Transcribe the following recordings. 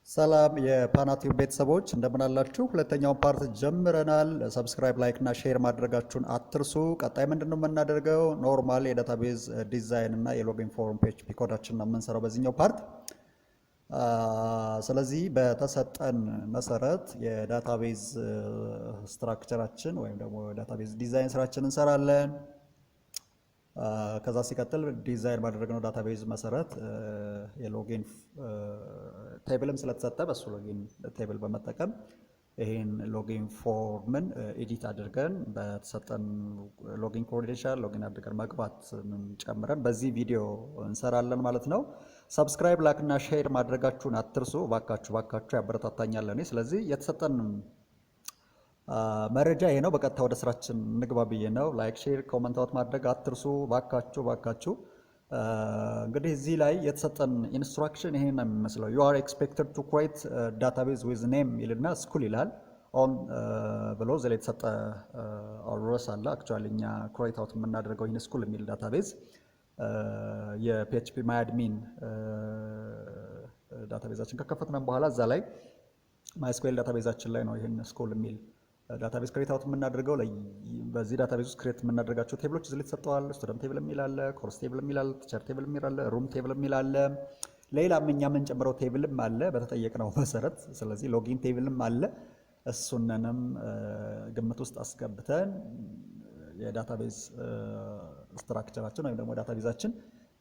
ሰላም የፓናቲቭ ቤተሰቦች፣ እንደምን አላችሁ? ሁለተኛውን part ጀምረናል። Subscribe፣ like እና share ማድረጋችሁን አትርሱ። ቀጣይ ምንድን ነው የምናደርገው? Normal የ database design እና የ login form PHP ኮዳችን ነው የምንሰራው በዚህኛው part። ስለዚህ በተሰጠን መሰረት የ database structure ኣችን ወይም ደግሞ የ database design ስራችን እንሰራለን። ከዛ ሲቀጥል ዲዛይን ባደረግነው database መሰረት የ login table ም ስለተሰጠ በሱ login table በመጠቀም ይህን login form ን edit አድርገን በተሰጠን login credential login አድርገን መግባት ጨምረን በዚህ ቪዲዮ እንሰራለን ማለት ነው። Subscribe፣ like እና share ማድረጋችሁን አትርሱ። ባካችሁ ባካችሁ፣ ያበረታታኛል እኔ። ስለዚህ የተሰጠን መረጃ ይሄ ነው። በቀጥታ ወደ ስራችን እንግባ ብዬ ነው። Like፣ share፣ comment out ማድረግ አትርሱ። ባካችሁ ባካችሁ። እንግዲህ እዚህ ላይ የተሰጠን instruction ይሄን ነው የሚመስለው። "You are expected to create database with name" ይልና school ይላል on ብሎ እዚህ ላይ የተሰጠ ርዕስ አለ። Actually እኛ create out የምናደርገው ይህን school የሚል database የ phpMyAdmin database ኣችን ከከፈትነን በኋላ እዛ ላይ MySQL database ኣችን ላይ ነው ይህን school የሚል database create out የምናደርገው። በዚህ database ውስጥ create የምናደርጋቸው table ኦች እዚህ ላይ ተሰጥተዋል። Student table የሚል አለ፣ course table የሚል አለ፣ teacher table የሚል አለ፣ room table የሚል አለ። ሌላም እኛ የምንጨምረው table ም አለ በተጠየቅነው መሰረት። ስለዚህ login table ም አለ። እሱንንም ግምት ውስጥ አስገብተን የ database structure ኣችን ወይም ደግሞ database ኣችን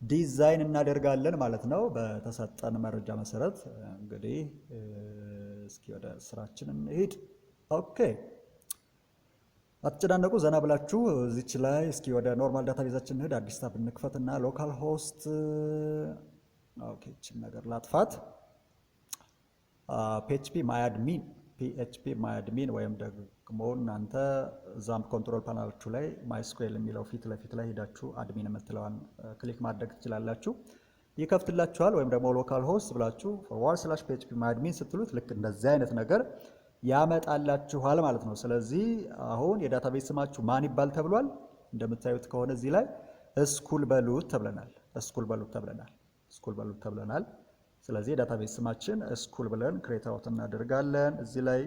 design እናደርጋለን ማለት ነው። በተሰጠን መረጃ መሰረት እንግዲህ እስኪ ወደ ስራችን እንሂድ። Okay፣ አትጨናነቁ፣ ዘና ብላችሁ እዚች ላይ እስኪ ወደ normal database ኣችን እንሂድ። አዲስ tab እንክፈትና localhost፣ okay፣ ይችን ነገር ላጥፋት። phpMyAdmin፣ phpMyAdmin ወይም ደግሞ እናንተ XAMPP control panel ኣችሁ ላይ MySQL የሚለው ፊት ለፊት ላይ ሄዳችሁ admin የምትለዋን click ማድረግ ትችላላችሁ። ይከፍትላችኋል። ወይም ደግሞ localhost ብላችሁ /phpMyAdmin ስትሉት ልክ እንደዚህ አይነት ነገር ያመጣላችኋል ማለት ነው። ስለዚህ አሁን የ database ስማችሁ ማን ይባል ተብሏል። እንደምታዩት ከሆነ እዚህ ላይ school በሉት ተብለናል። School በሉት ተብለናል። School በሉት ተብለናል። ስለዚህ የ database ስማችን school ብለን create out እናደርጋለን። እዚህ ላይ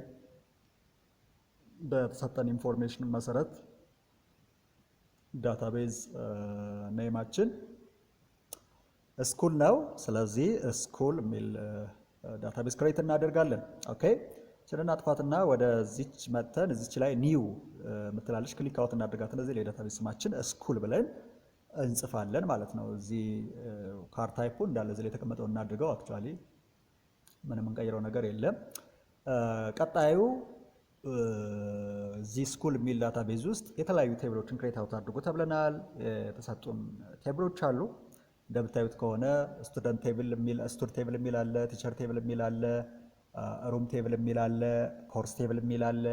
በተሰጠን information መሰረት database name ኣችን school ነው። ስለዚህ school የሚል database create እናደርጋለን። Okay፣ ችንን አጥፋትና ወደዚች መጥተን እዚች ላይ new ምትላለች click out እናደርጋት። እዚህ የ database ስማችን school ብለን እንጽፋለን ማለት ነው። እዚህ char type ኡ እንዳለ እዚህ ላይ የተቀመጠው እናድርገው። Actually ምንም እንቀይረው ነገር የለም። ቀጣዩ እዚህ school የሚል database ውስጥ የተለያዩ table ኦችን create out አድርጉ ተብለናል። የተሰጡን table ኦች አሉ። እንደምታዩት ከሆነ student table የሚል፣ stud table የሚል አለ፣ teacher table የሚል አለ፣ room table የሚል አለ፣ course table የሚል አለ።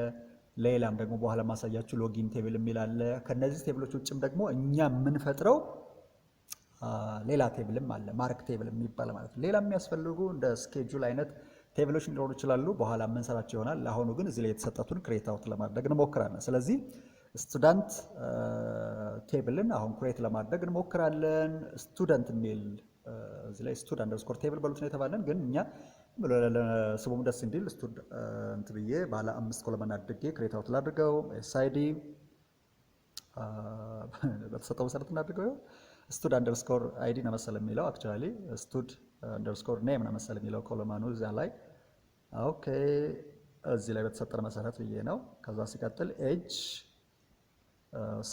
ሌላም ደግሞ በኋላ ማሳያችሁ login table የሚል አለ። ከነዚህ table ኦች ውጭም ደግሞ እኛ የምንፈጥረው ሌላ table ም አለ፣ mark table የሚባል ማለት ነው። ሌላ የሚያስፈልጉ እንደ schedule አይነት table ኦች ሊኖሩ ይችላሉ። በኋላ የምንሰራቸው ይሆናል። ለአሁኑ ግን እዚህ ላይ የተሰጠቱን create out ለማድረግ እንሞክራለን። ስለዚህ student table ን አሁን create ለማድረግ እንሞክራለን። Student የሚል እዚህ ላይ stud_table በሉት ነው የተባለን፣ ግን እኛ ስሙም ደስ እንዲል student ብዬ ባለ አምስት column አድርጌ create out ላድርገው። SID በተሰጠው መሰረት እናድርገው። Stud_id ነው መሰለ የሚለው፣ actually stud_name ነው መሰለ የሚለው column ኑ እዚያ ላይ። Okay፣ እዚህ ላይ በተሰጠን መሰረት ብዬ ነው። ከዛ ሲቀጥል age፣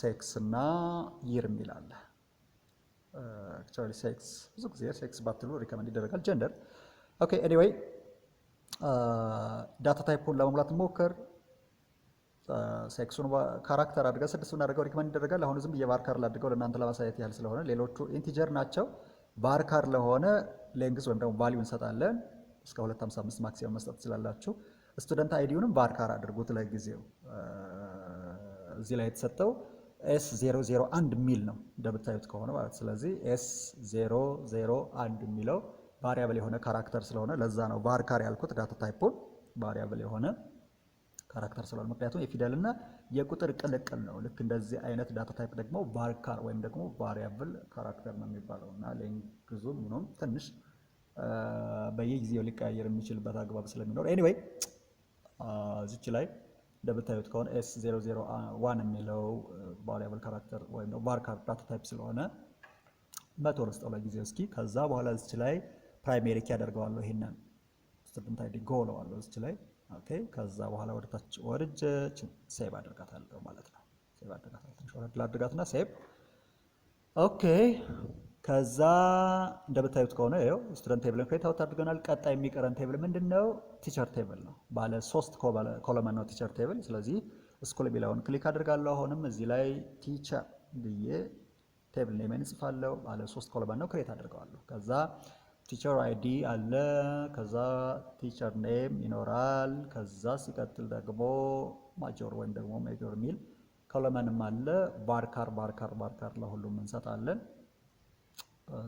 sex እና year የሚል አለ። Actually sex ብዙ ጊዜ sex ባትሉ recommend ይደረጋል። Gender፣ okay። Anyway data type ኡን ለመሙላት እንሞክር። Sex ኡን character አድርገን ስድስት ብናደርገው recommend ይደረጋል። አሁን ዝም ብዬ varchar ላድርገው ለእናንተ ለማሳየት ያህል ስለሆነ፣ ሌሎቹ integer ናቸው። Varchar ለሆነ length ወይም ደግሞ value እንሰጣለን። እስከ 255 maximum መስጠት ትችላላችሁ። Student ID ውንም varchar አድርጉት ለጊዜው። እዚህ ላይ የተሰጠው S 001 የሚል ነው እንደምታዩት ከሆነ ማለት። ስለዚህ S 001 የሚለው variable የሆነ character ስለሆነ ለዛ ነው varchar ያልኩት፣ data type ኡን variable የሆነ character ስለሆነ፣ ምክንያቱም የፊደልና የቁጥር ቅልቅል ነው። ልክ እንደዚህ አይነት data type ደግሞ varchar ወይም ደግሞ variable character ነው የሚባለው እና length ኡ ምኑም ትንሽ በየጊዜው ሊቀያየር የሚችልበት አግባብ ስለሚኖር anyway እዚች ላይ እንደምታዩት ከሆነ S 001 የሚለው variable character ወይም varchar data type ስለሆነ 100 ልስጠው ለጊዜው እስኪ። ከዛ በኋላ እዚች ላይ primary key ያደርገዋለሁ። ይሄንን student ID go እለዋለሁ እዚች ላይ okay። ከዛ በኋላ ወደ ታች ወርጄ save አደርጋታለሁ ማለት ነው። Save አደርጋታለሁ። ትንሽ ወረድ ላድርጋትና save okay። ከዛ እንደምታዩት ከሆነ ይኸው student table ን create out አድርገናል። ቀጣይ የሚቀረን table ምንድን ነው? Teacher table ነው። ባለ ሶስት column ነው teacher table። ስለዚህ school የሚለውን click አድርጋለሁ። አሁንም እዚህ ላይ teacher ብዬ table name ን እጽፋለሁ። ባለ ሶስት column ነው፣ create አድርገዋለሁ። ከዛ teacher ID አለ። ከዛ teacher name ይኖራል። ከዛ ሲቀጥል ደግሞ major ወይም ደግሞ major የሚል column ም አለ። Varchar varchar varchar ለሁሉም እንሰጣለን።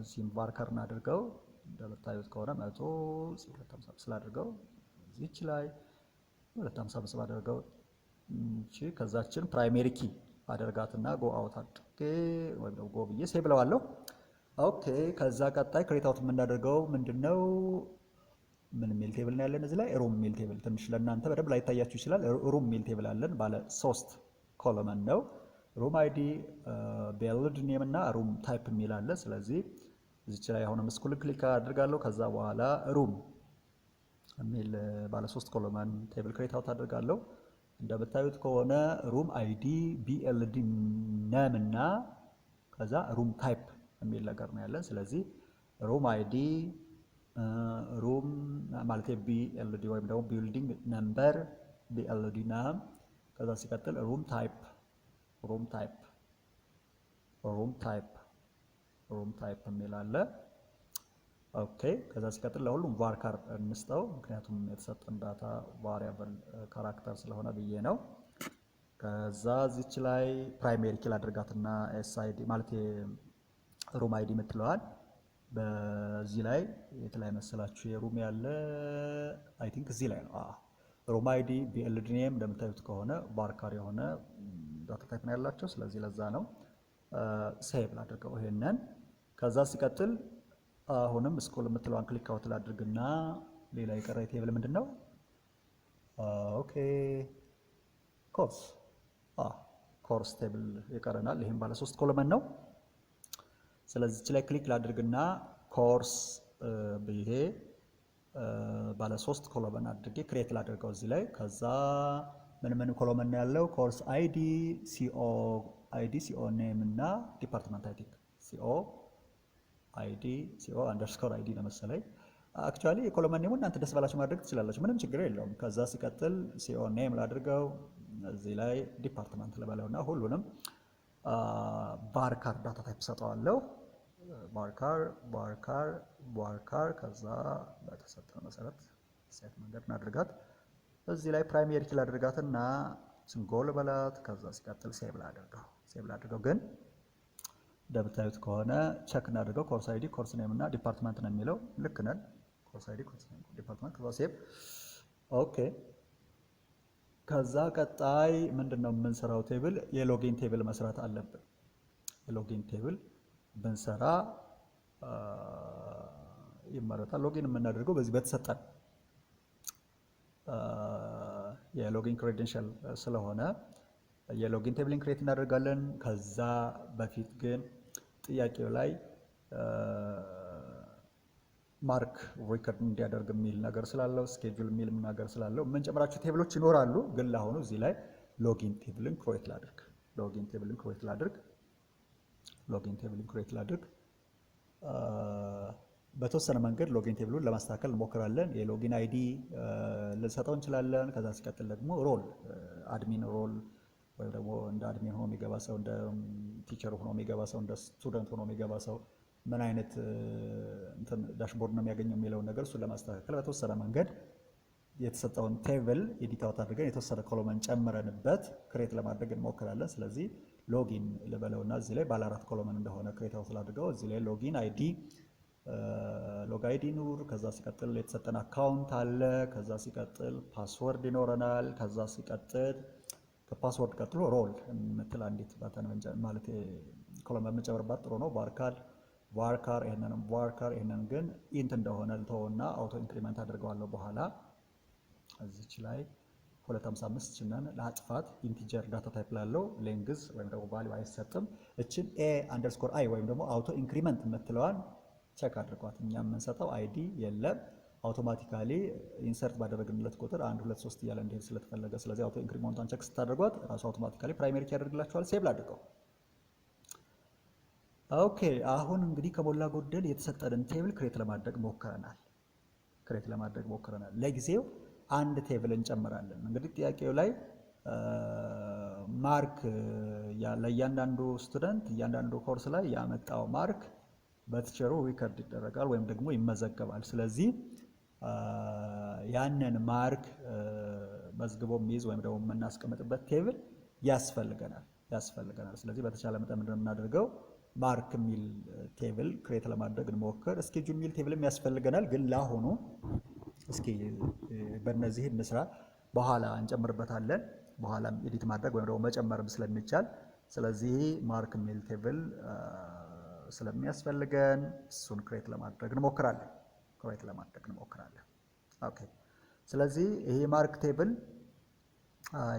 እዚህም varchar እናድርገው። እንደምታዩት ከሆነ 100 255 ላድርገው። እዚች ላይ 255 አድርገው እቺ ከዛችን primary key አደርጋትና go out አድርጌ ወይም ደግሞ go ብዬ save ብለዋለሁ። Okay፣ ከዛ ቀጣይ create out የምናደርገው ምንድነው? ምን የሚል table ነው ያለን እዚህ ላይ? Room የሚል table። ትንሽ ለእናንተ በደንብ ላይታያችሁ ይችላል። Room የሚል table አለን። ባለ ሶስት column ነው። Room ID፣ BLD name እና room type የሚል አለ። ስለዚህ እዚች ላይ አሁንም school click አድርጋለሁ። ከዛ በኋላ room የሚል ባለ ሶስት column table create out አድርጋለሁ። እንደምታዩት ከሆነ room ID፣ BLD name እና ከዛ room type የሚል ነገር ነው ያለን። ስለዚህ room ID፣ room ማለት BLD ወይም ደግሞ building number፣ BLD name፣ ከዛ ሲቀጥል room type room type room type room type የሚል አለ። Okay፣ ከዛ ሲቀጥል ለሁሉም varchar እንስጠው፣ ምክንያቱም የተሰጠን data variable character ስለሆነ ብዬ ነው። ከዛ እዚች ላይ primary key ላድርጋትና SID ማለት room ID የምትለዋል በዚህ ላይ የት ላይ መሰላችሁ የ room ያለ? I think እዚህ ላይ ነው። Room ID፣ BLD name እንደምታዩት ከሆነ varchar የሆነ data type ነው ያላቸው። ስለዚህ ለዛ ነው save ላድርገው ይሄንን። ከዛ ሲቀጥል አሁንም school የምትለዋን click out ላድርግና ሌላ የቀረ table ምንድን ነው? Okay፣ course table ይቀረናል። ይህም ባለ ሶስት column ነው። ስለዚህ እች ላይ click ላድርግና ኮርስ ብዬ ባለ ሶስት column አድርጌ create ላድርገው እዚህ ላይ። ከዛ ምን ምን column ነው ያለው? Course ID፣ CO ID፣ CO name እና department። I think CO ID፣ CO underscore ID ነው መሰለኝ። Actually የ column name ኡ እናንተ ደስ ባላችሁ ማድረግ ትችላላችሁ፣ ምንም ችግር የለውም። ከዛ ሲቀጥል CO name ላድርገው፣ እዚህ ላይ department ልበለው እና ሁሉንም varchar data type ሰጠዋለሁ። Varchar varchar varchar፣ ከዛ በተሰጠን መሰረት set መንገድ እናድርጋት። እዚህ ላይ primary key ላድርጋትና go ልበላት። ከዛ ሲቀጥል save ላድርገው። Save ላድርገው ግን እንደምታዩት ከሆነ check እናድርገው። Course ID፣ course name እና department ነው የሚለው፣ ልክ ነን። Course ID፣ course name፣ department፣ ከዛ save okay። ከዛ ቀጣይ ምንድን ነው የምንሰራው table? የ login table መስራት አለብን። የ login table ብንሰራ ይመረጣል። Login የምናደርገው በዚህ በተሰጠን የ login credential ስለሆነ የ login table ን create እናደርጋለን። ከዛ በፊት ግን ጥያቄው ላይ mark record እንዲያደርግ የሚል ነገር ስላለው፣ schedule የሚል ነገር ስላለው የምንጨምራቸው table ኦች ይኖራሉ። ግን ለአሁኑ እዚህ ላይ login table ን create ላድርግ። Login table ን create ላድርግ። Login table ን create ላድርግ። በተወሰነ መንገድ login table ኡን ለማስተካከል እንሞክራለን። የ login ID ልንሰጠው እንችላለን። ከዛ ሲቀጥል ደግሞ role፣ admin role ወይም ደግሞ እንደ admin ሆኖ የሚገባ ሰው፣ እንደ teacher ሆኖ የሚገባ ሰው፣ እንደ student ሆኖ የሚገባ ሰው ምን አይነት እንትን dashboard ነው የሚያገኘው የሚለውን ነገር እሱን ለማስተካከል በተወሰነ መንገድ የተሰጠውን table edit out አድርገን የተወሰነ column ጨምረንበት create ለማድረግ እንሞክራለን። ስለዚህ login ልበለውና እዚህ ላይ ባለ አራት column እንደሆነ create out ላድርገው። እዚህ ላይ login ID፣ log ID ኑር። ከዛ ሲቀጥል የተሰጠን account አለ። ከዛ ሲቀጥል password ይኖረናል። ከዛ ሲቀጥል ከ password ቀጥሎ role የምትል አንዲት button ማለት column በምንጨምርባት ጥሩ ነው። Varchar Varchar፣ ይህንንም varchar፣ ይህንን ግን int እንደሆነ ልተወውና auto increment አድርገዋለሁ በኋላ። እዚች ላይ 255 ችነን ለአጥፋት። Integer data type ላለው length ወይም ደግሞ value አይሰጥም። እችን A_I ወይም ደግሞ auto increment የምትለዋን check አድርጓት። እኛ የምንሰጠው ID የለም። Automatically insert ባደረግንለት ቁጥር አንድ፣ ሁለት፣ ሶስት እያለ እንዲሄድ ስለተፈለገ፣ ስለዚህ auto increment ቷን check ስታደርጓት ራሱ automatically primary key ያደርግላችኋል። Save ላድርገው። Okay፣ አሁን እንግዲህ ከሞላ ጎደል የተሰጠንን table create ለማድረግ ሞክረናል። Create ለማድረግ ሞክረናል። ለጊዜው አንድ table እንጨምራለን። እንግዲህ ጥያቄው ላይ mark ለእያንዳንዱ student እያንዳንዱ ኮርስ ላይ ያመጣው mark በ teacher ሩ record ይደረጋል ወይም ደግሞ ይመዘገባል። ስለዚህ ያንን mark መዝግቦ የሚይዝ ወይም ደግሞ የምናስቀምጥበት table ያስፈልገናል። ስለዚህ በተቻለ መጠን ምንድን ነው የምናደርገው? Mark የሚል table create ለማድረግ እንሞክር። Schedule የሚል table ም ያስፈልገናል፣ ግን ለአሁኑ እስኪ በእነዚህ እንስራ፣ በኋላ እንጨምርበታለን። በኋላም edit ማድረግ ወይም ደግሞ መጨመርም ስለሚቻል፣ ስለዚህ mark የሚል table ስለሚያስፈልገን እሱን create ለማድረግ እንሞክራለን። Create ለማድረግ እንሞክራለን። Okay፣ ስለዚህ ይሄ mark table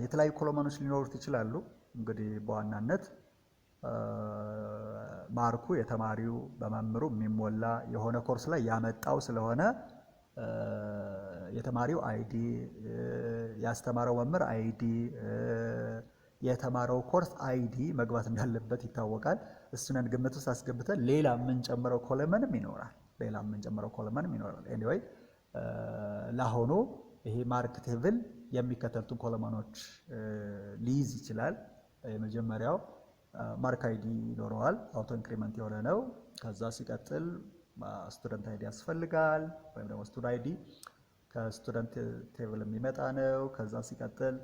የተለያዩ column ኖች ሊኖሩት ይችላሉ። እንግዲህ በዋናነት mark ኩ የተማሪው በመምህሩ የሚሞላ የሆነ ኮርስ ላይ ያመጣው ስለሆነ የተማሪው ID፣ ያስተማረው መምህር ID፣ የተማረው course ID መግባት እንዳለበት ይታወቃል። እሱንን ግምት ውስጥ አስገብተን ሌላ የምንጨምረው column ም ይኖራል። ሌላ የምንጨምረው column ም ይኖራል። Anyway፣ ለአሁኑ ይሄ mark table የሚከተሉትን column ኖች ሊይዝ ይችላል። የመጀመሪያው mark ID ይኖረዋል፣ auto increment የሆነ ነው። ከዛ ሲቀጥል student ID ያስፈልጋል፣ ወይም ደግሞ stud ID ከ student table የሚመጣ ነው። ከዛ ሲቀጥል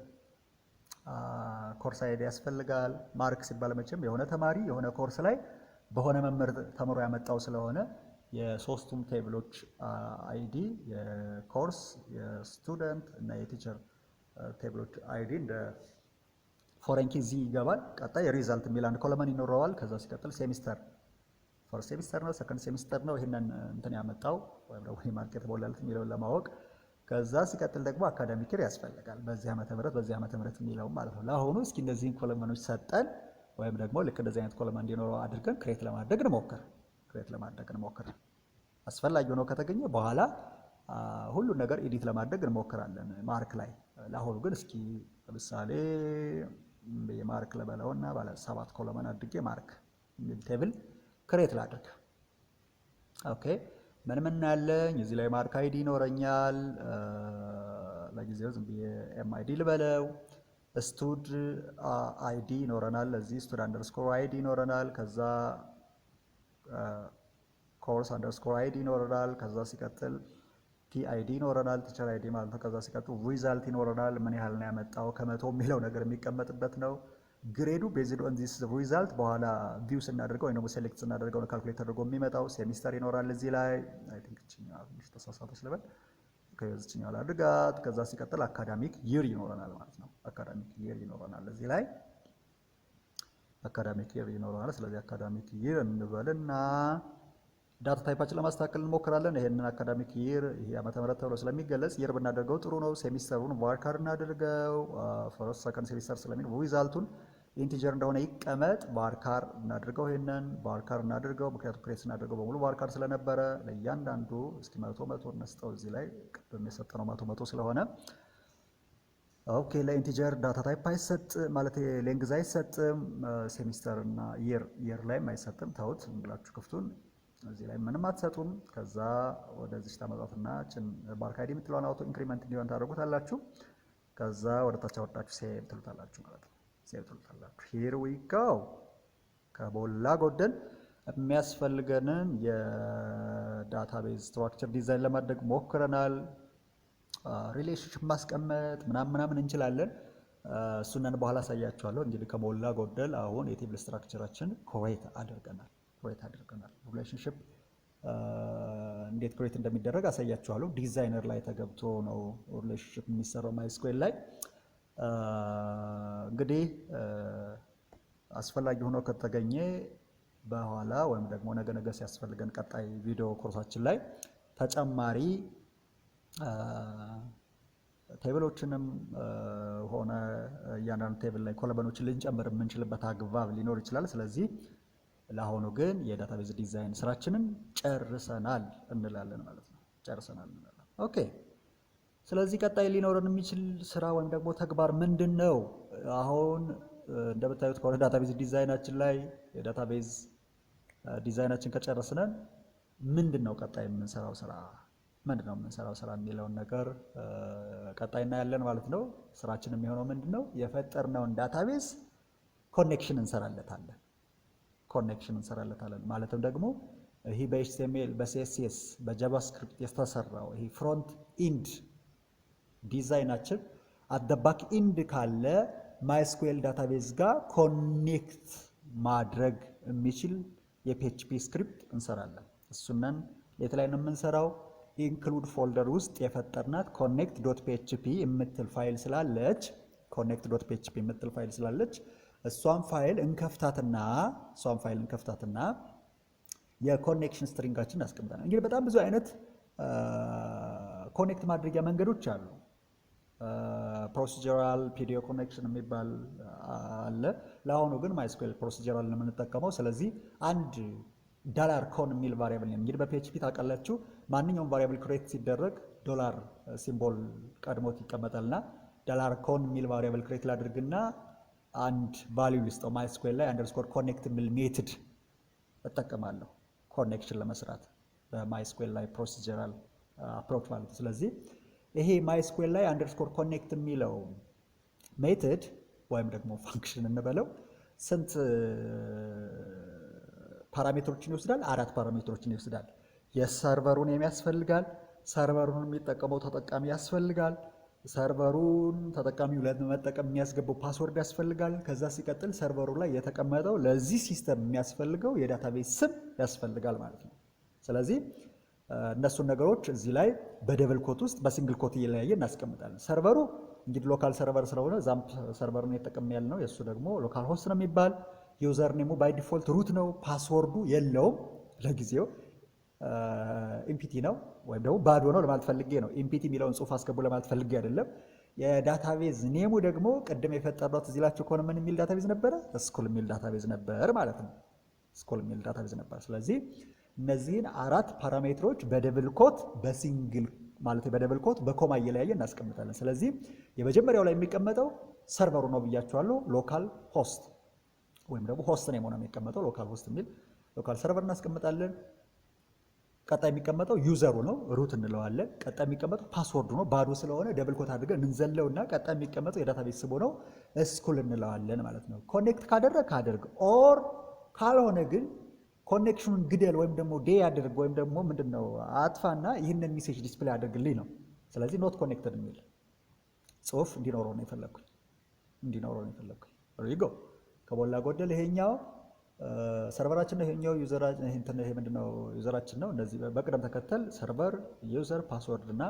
course ID ያስፈልጋል። Mark ሲባል መቼም የሆነ ተማሪ የሆነ ኮርስ ላይ በሆነ መምህር ተምሮ ያመጣው ስለሆነ የሶስቱም table ኦች ID፣ የ course፣ የ student እና የ teacher table ኦች ID እንደ foreign key እዚህ ይገባል። ቀጣይ result የሚል አንድ column ይኖረዋል። ከዛ ሲቀጥል semester፣ first semester ነው፣ second semester ነው ይህንን እንትን ያመጣው ወይም ደግሞ mark የተሞላለት የሚለውን ለማወቅ። ከዛ ሲቀጥል ደግሞ academic year ያስፈልጋል። በዚህ ዓመተ ምህረት፣ በዚህ ዓመተ ምህረት የሚለው ማለት ነው። ለአሁኑ እስኪ እነዚህን column ኖች ሰጠን ወይም ደግሞ ልክ እንደዚህ አይነት column እንዲኖረው አድርገን create ለማድረግ እንሞክር። Create ለማድረግ እንሞክር። አስፈላጊ ሆኖ ከተገኘ በኋላ ሁሉን ነገር edit ለማድረግ እንሞክራለን mark ላይ። ለአሁኑ ግን እስኪ ለምሳሌ የ mark ልበለውና ባለ ሰባት column አድርጌ mark የሚል table create ላድርግ። Okay፣ ምን ምን ያለኝ? እዚህ ላይ mark ID ይኖረኛል። ለጊዜው ዝም ብዬ MID ልበለው። Stud ID ይኖረናል። ለዚህ stud_ID ይኖረናል። ከዛ course_ID ይኖረናል። ከዛ ሲቀጥል TID ይኖረናል፣ teacher ID ማለት ነው። ከዛ ሲቀጥል result ይኖረናል። ምን ያህል ነው ያመጣው ከመቶ የሚለው ነገር የሚቀመጥበት ነው። Grade ኡ based on this result በኋላ view ስናደርገው ወይም ደግሞ select ስናደርገው ነው calculate ተደርጎ የሚመጣው። ሴሚስተር ይኖራል እዚህ ላይ። I think እችኛዋ ትንሽ ተሳሳተች ልበል። ከዚችኛዋ ላድርጋት። ከዛ ሲቀጥል academic year ይኖረናል ማለት ነው። Academic year ይኖረናል፣ እዚህ ላይ academic year ይኖረናል። ስለዚህ academic year እንበልና data type ኣችን ለማስተካከል እንሞክራለን። ይሄንን academic year ይሄ ዓመተ ምህረት ተብሎ ስለሚገለጽ year ብናደርገው ጥሩ ነው። Semester ሩን varchar እናድርገው። First፣ second semester ስለሚል result ኡን integer እንደሆነ ይቀመጥ። Varchar እናድርገው። ይሄንን varchar እናድርገው፣ ምክንያቱም create ስናደርገው በሙሉ varchar ስለነበረ። ለእያንዳንዱ እስኪ መቶ መቶ እንስጠው። እዚህ ላይ ቅድም የሰጠነው መቶ መቶ ስለሆነ። Okay፣ ለ integer data type አይሰጥ ማለት length አይሰጥም። ሴሚስተር እና year፣ year ላይም አይሰጥም። ተውት ብላችሁ ክፍቱን እዚህ ላይ ምንም አትሰጡም። ከዛ ወደዚች ታመጣትና ችን mark ID የምትለዋን auto increment እንዲሆን ታደርጉታላችሁ። ከዛ ወደ ታች አወርዳችሁ save ትሉታላችሁ ማለት ነው። Save ትሉታላችሁ። Here we go። ከሞላ ጎደል የሚያስፈልገንን የ database structure design ለማድረግ ሞክረናል። Relationship ማስቀመጥ ምናምን ምናምን እንችላለን። እሱንን በኋላ አሳያችኋለሁ። እንግዲህ ከሞላ ጎደል አሁን የ table structure ኣችን create አድርገናል create አድርገናል። Relationship እንዴት create እንደሚደረግ አሳያችኋለሁ። ዲዛይነር ላይ ተገብቶ ነው relationship የሚሰራው MySQL ላይ። እንግዲህ አስፈላጊ ሆኖ ከተገኘ በኋላ ወይም ደግሞ ነገ ነገ ሲያስፈልገን ቀጣይ ቪዲዮ ኮርሳችን ላይ ተጨማሪ table ኦችንም ሆነ እያንዳንዱ table ላይ column ኦችን ልንጨምር የምንችልበት አግባብ ሊኖር ይችላል። ስለዚህ ለአሁኑ ግን የ database design ስራችንን ጨርሰናል እንላለን ማለት ነው። ጨርሰናል እንላለን። Okay፣ ስለዚህ ቀጣይ ሊኖረን የሚችል ስራ ወይም ደግሞ ተግባር ምንድን ነው? አሁን እንደምታዩት ከሆነ database design ኣችን ላይ የ database design ኣችን ከጨረስነን ምንድን ነው ቀጣይ የምንሰራው ስራ፣ ምንድን ነው የምንሰራው ስራ የሚለውን ነገር ቀጣይ እናያለን ማለት ነው። ስራችን የሚሆነው ምንድን ነው? የፈጠርነውን database connection እንሰራለታለን። Connection እንሰራለታለን። ማለትም ደግሞ ይህ በ HTML፣ በ CSS፣ በ JavaScript የተሰራው ይህ front end design ኣችን at the back end ካለ MySQL database ጋር connect ማድረግ የሚችል የ PHP script እንሰራለን። እሱነን የት ላይ ነው የምንሰራው? Include folder ውስጥ የፈጠርናት connect.php የምትል ፋይል ስላለች፣ connect.php የምትል ፋይል ስላለች እሷን ፋይል እንከፍታትና የ connection string ኣችን እናስቀምጣለን። እንግዲህ በጣም ብዙ አይነት connect ማድረጊያ መንገዶች አሉ። Procedural፣ PDO connection የሚባል አለ። ለአሁኑ ግን MySQL procedural ነው የምንጠቀመው። ስለዚህ አንድ $con የሚል variable ነው። እንግዲህ በ PHP ታውቃላችሁ፣ ማንኛውም variable create ሲደረግ dollar symbol ቀድሞት ይቀመጣልና $con የሚል variable create ላድርግና አንድ value ልስጠው። mysqli_connect የሚል method እጠቀማለሁ connection ለመስራት በ MySQLi procedural approach ማለት ነው። ስለዚህ ይሄ mysqli_connect የሚለው method ወይም ደግሞ function እንበለው ስንት parameter ኦችን ይወስዳል? አራት parameter ኦችን ይወስዳል። የ server ኡን የሚያስፈልጋል፣ server ኡን የሚጠቀመው ተጠቃሚ ያስፈልጋል፣ server ኡን ተጠቃሚው ለመጠቀም የሚያስገባው password ያስፈልጋል። ከዛ ሲቀጥል server ኡ ላይ የተቀመጠው ለዚህ system የሚያስፈልገው የ database ስም ያስፈልጋል ማለት ነው። ስለዚህ እነሱን ነገሮች እዚህ ላይ በ double quote ውስጥ በ single quote እየለያየ እናስቀምጣለን። Server ኡ እንግዲህ local server ስለሆነ XAMPP server ነው የተጠቀምን ያለ ነው። የእሱ ደግሞ localhost ነው የሚባል። Username ኡ by default root ነው። Password ኡ የለውም፣ ለጊዜው empty ነው ወይም ደግሞ ባዶ ነው ለማለት ፈልጌ ነው። Empty የሚለውን ጽሁፍ አስገቡ ለማለት ፈልጌ አይደለም። የ database name ኡ ደግሞ ቅድም የፈጠርነው ትዝ ይላችሁ ከሆነ ምን የሚል database ነበረ? School የሚል database ነበር ማለት ነው። School የሚል database ነበር። ስለዚህ እነዚህን አራት parameter ኦች በ double quote በ single ማለት በ double quote በ comma እየለያየ እናስቀምጣለን። ስለዚህ የመጀመሪያው ላይ የሚቀመጠው server ኡ ነው ብያችኋለሁ። Localhost ወይም ደግሞ host name ነው የሚቀመጠው። Localhost የሚል local server እናስቀምጣለን። ቀጣይ የሚቀመጠው user ኡ ነው፣ root እንለዋለን። ቀጣይ የሚቀመጠው password ኡ ነው። ባዶ ስለሆነ double quote አድርገን እንዘለውና ቀጣይ የሚቀመጠው የ database ስሙ ነው፣ school እንለዋለን ማለት ነው። Connect ካደረግ ካደርግ or ካልሆነ ግን connection ኑን ግደል ወይም ደግሞ die አድርግ ወይም ደግሞ ምንድን ነው አጥፋና ይህንን message display አድርግልኝ ነው። ስለዚህ not connected የሚል ጽሁፍ እንዲኖረው ነው የፈለግኩኝ። Go ከሞላ ጎደል ይሄኛው server ኣችን ነው። ይሄኛው user ይሄ ምንድነው user ኣችን ነው። እነዚህ በቅደም ተከተል server፣ user፣ password እና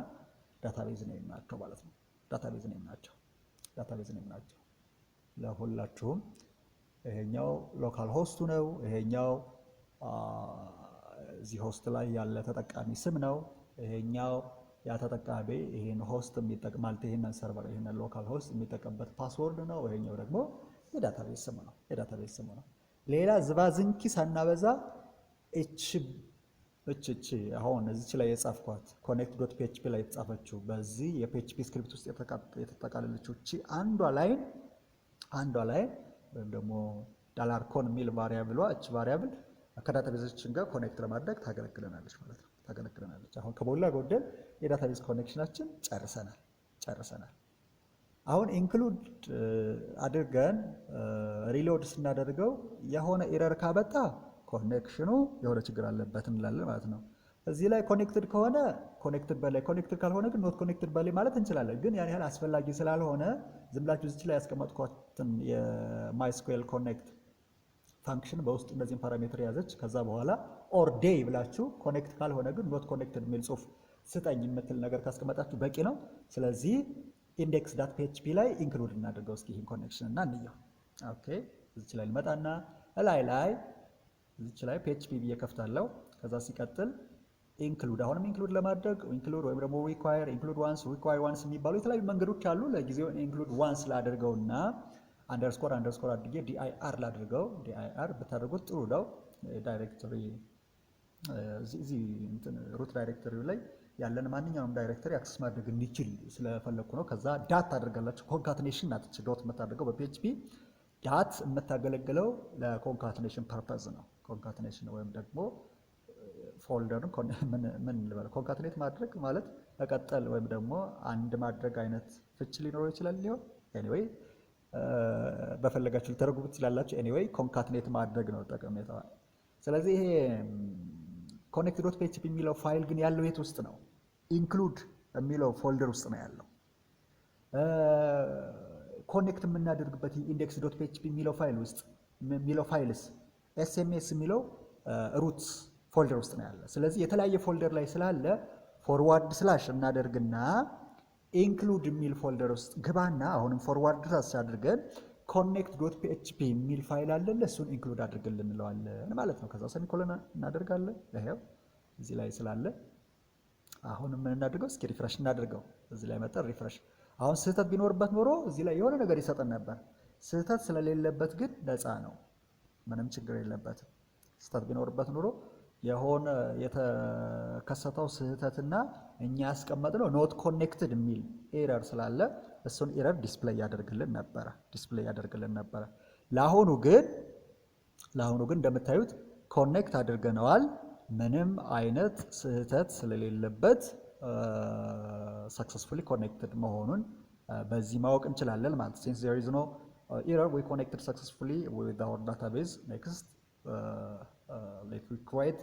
database name ናቸው ማለት ነው። Database name ናቸው። Database name ናቸው። ለሁላችሁም ይሄኛው localhost ኡ ነው። ይሄኛው እዚህ host ላይ ያለ ተጠቃሚ ስም ነው። ይሄኛው ያ ተጠቃሚ ይሄን host የሚጠቀም፣ ማለት ይሄንን server፣ ይሄንን localhost የሚጠቀምበት password ነው። ይሄኛው ደግሞ የ database ስሙ ነው። የ database ስሙ ነው። ሌላ ዝባዝንኪ ሳናበዛ እች እች እች አሁን እዚች ላይ የጻፍኳት connect.php ላይ የተጻፈችው፣ በዚህ የ PHP script ውስጥ የተጠቃለለችው እቺ አንዷ line ወይም ደግሞ $con የሚል variable ኧ፣ እች variable ከ database ኣችን ጋር connect ለማድረግ ታገለግለናለች ማለት ነው። ታገለግለናለች። አሁን ከሞላ ጎደል የ database connection ኣችን ጨርሰናል። አሁን include አድርገን reload ስናደርገው የሆነ error ካመጣ connection ኑ የሆነ ችግር አለበት እንላለን ማለት ነው። እዚህ ላይ connected ከሆነ connected በላይ፣ connected ካልሆነ ግን not connected በላይ ማለት እንችላለን። ግን ያን ያህል አስፈላጊ ስላልሆነ ዝም ብላችሁ እዚች ላይ ያስቀመጥኳትን የ MySQL connect function በውስጡ እነዚህን parameter የያዘች፣ ከዛ በኋላ or die ብላችሁ connect ካልሆነ ግን not connected የሚል ጽሁፍ ስጠኝ የምትል ነገር ካስቀመጣችሁ በቂ ነው። ስለዚህ index.php ላይ include እናድርገው እስኪ ይህን connection እና እንየው። Okay፣ እዚች ላይ ልመጣና እላይ ላይ እዚች ላይ PHP ብዬ ከፍታለሁ። ከዛ ሲቀጥል include፣ አሁንም include ለማድረግ include ወይም ደግሞ require፣ include once፣ require once የሚባሉ የተለያዩ መንገዶች አሉ። ለጊዜው include once ላድርገውና underscore underscore አድርጌ dir ላድርገው። dir ብታደርጉት ጥሩ ነው። Directory እዚህ root directory ላይ ያለን ማንኛውንም directory access ማድረግ እንዲችል ስለፈለግኩ ነው። ከዛ dot ታደርጋላችሁ። Concatenation ናት dot የምታደርገው። በ PHP dot የምታገለግለው ለ concatenation purpose ነው። Concatenation ወይም ደግሞ folder ን ምን ልበል፣ concatenate ማድረግ ማለት መቀጠል ወይም ደግሞ አንድ ማድረግ አይነት ፍች ሊኖረው ይችላል ሊሆን፣ anyway በፈለጋችሁ ልተረጉሙ ትችላላችሁ። Anyway concatenate ማድረግ ነው ጠቀሜታው። ስለዚህ ይሄ connect.php የሚለው ፋይል ግን ያለው የት ውስጥ ነው? Include የሚለው folder ውስጥ ነው ያለው። Connect የምናደርግበት index.php የሚለው ፋይል ውስጥ የሚለው files SMS የሚለው root folder ውስጥ ነው ያለ። ስለዚህ የተለያየ folder ላይ ስላለ forward slash እናደርግና include የሚል folder ውስጥ ግባና አሁንም forward slash አድርገን connect.php የሚል ፋይል አለ፣ እሱን include አድርግልን እንለዋለን ማለት ነው። ከዛ semicolon እናደርጋለን። ይኸው እዚህ ላይ ስላለ አሁን ምን እናድርገው? እስኪ refresh እናድርገው። እዚህ ላይ መጠን refresh። አሁን ስህተት ቢኖርበት ኖሮ እዚህ ላይ የሆነ ነገር ይሰጠን ነበር። ስህተት ስለሌለበት ግን ነፃ ነው፣ ምንም ችግር የለበትም። ስህተት ቢኖርበት ኖሮ የሆነ የተከሰተው ስህተትና እኛ ያስቀመጥነው not connected የሚል error ስላለ እሱን error display ያደርግልን ነበረ። ለአሁኑ ግን እንደምታዩት connect አድርገነዋል። ምንም አይነት ስህተት ስለሌለበት successfully connected መሆኑን በዚህ ማወቅ እንችላለን ማለት። Since there is no error, we connected successfully with our database. Next, let we create